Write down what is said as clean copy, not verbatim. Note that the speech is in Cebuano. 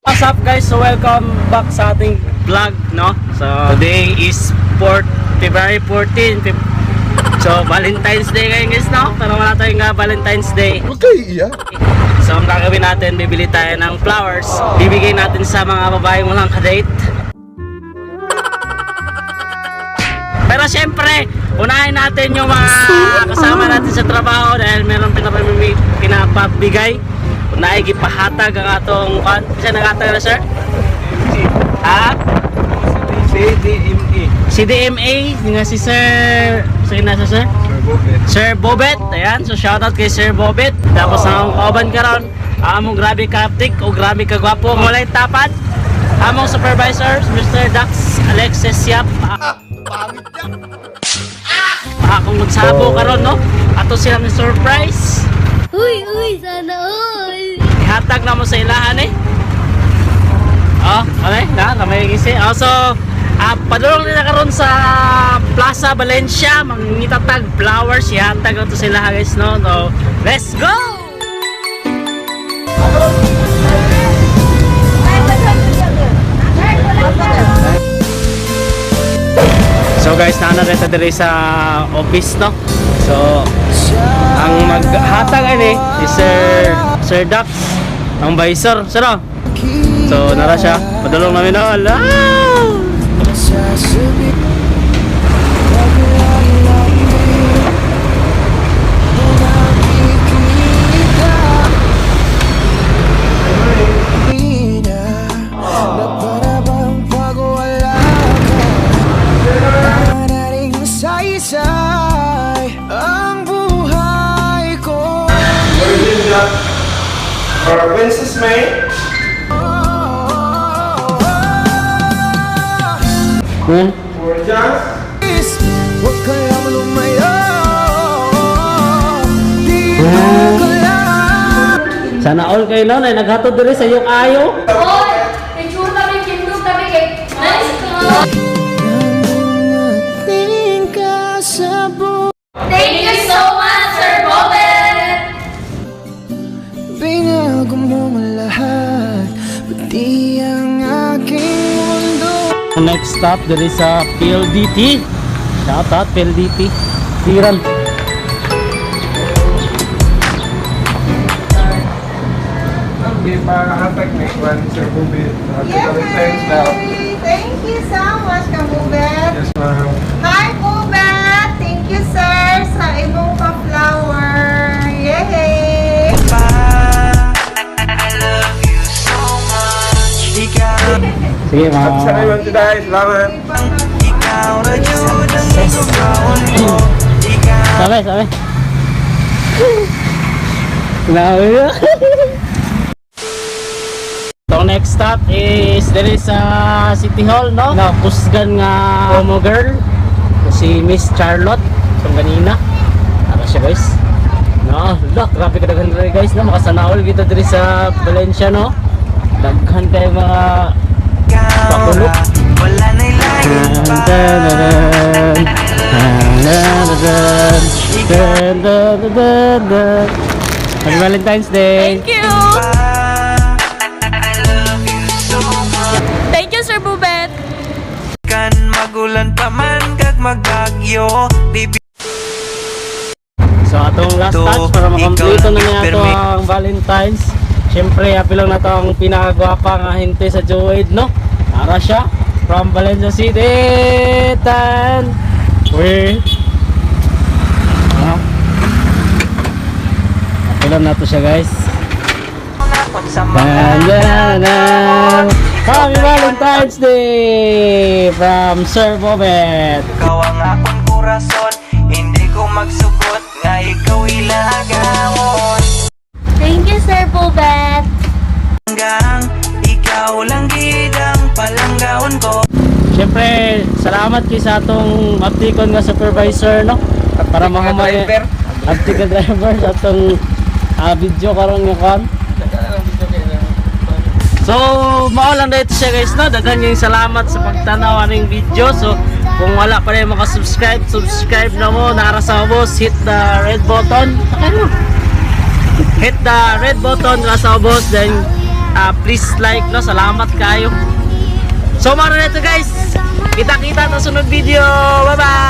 What's up, guys? So welcome back sa ating vlog, no? So today is 4 February 14. So Valentine's Day ngayon, guys, no? Pero wala tayong nga Valentine's Day. Huwag kayo iiyak. So ang gagawin natin, bibili tayo ng flowers. Bibigay natin sa mga babaeng walang kadate. Pero syempre, unahin natin yung mga kasama natin sa trabaho dahil meron pinapabigay. Unahin gipahatag ang atong kan. Isa naghatag na, sir? Ha? CDME. CDMA nga si Sir. Sige na, sir. Sir Bobet. Sir Bobet, ayan, so shoutout kay Sir Bobet. Tapos ang kauban karon, among grabe ka aptik o grabe ka gwapo, walay tapad. Among supervisor, Mr. Dax Alexis Yap. Akong magsabo karon, no? Ato silang surprise. Uy, uy, sana all. Ihatag na mo sa ilahan eh. Oh, okay, na, kamay gisi. Oh, so, padulong nila karon sa Plaza Valencia, mangitatag flowers, ihatag na to sila, guys, no? So, let's go! So guys, naa na diri sa office, no? So, ang maghatag ani si Sir Sir Dax, ang visor, sir, oh. So, nara siya. Padulong namin na. Ala! Saysay ang buhay ko. Virgin or Princess May. For Jazz. Huwag ka lang lumayo. Dito ka lang. Sana all kayo no, na naghatod diri sa iyong ayo. Oy, picture tabi, kindog tabi kay. Nice ka. Dumating ka sa buhay. Thank you so much, Sir Bobet. Binago mo ang lahat, pati ang aking mundo. Next stop diri sa PLDT. Shout out PLDT. Siran. Okay, pahatag ni Juan Sir Bobet. Happy Valentine's daw. Yay! Thank you so much, Kabubet. Yes, ma'am. Hi, Bubet! Thank you, sir, sa imong pa-flower. Yay! Sige, Happy ma. sa kayo today. Salamat. Sabi, sabi. Grabe. So next stop is diri sa City Hall, no? Na kusgan nga homo girl si Miss Charlotte so ganina. Ara siya, guys. No, look, grabe ka daghan diri, guys, no? Makasanaol kita diri sa Valencia, no? Daghan kay mga pakulo. Dun, dun, dun, dun, dun, dun, dun, dun, dun. Happy Valentine's Day! Thank you. Thank you, Sir Bobet. Kan magulan pa man kag magbagyo. Di So atong last touch para makompleto na niya ato ang Valentine's. Siyempre, happy lang na to ang pinakagwapa nga hinte sa Joed, no? Ara siya from Valencia City. Tan. We. Ah. Happy lang na to siya, guys. Dan, dan, dan. Happy Valentine's Day from Sir Bobet. Ikaw ang akong kurason. Hindi ko magsugot nga ikaw ilagawon. Thank you, Sir Bobet. Hanggang ikaw lang gid ang palanggaon ko. Siyempre, salamat kay sa atong aptikon nga supervisor, no? Para mahamay driver. Aptik nga driver sa atong video karon nga kon. So, mao lang dito siya, guys, no. Daghan yung salamat sa pagtanaw aning video. So, kung wala pa rin makasubscribe, subscribe na mo. Nara sa ubos, hit the red button. Sakay mo. Hit the red button nga sa ubos, then Please like, no? Salamat kayo. So, mao na to, guys. Kita-kita sa sunod video. Bye-bye!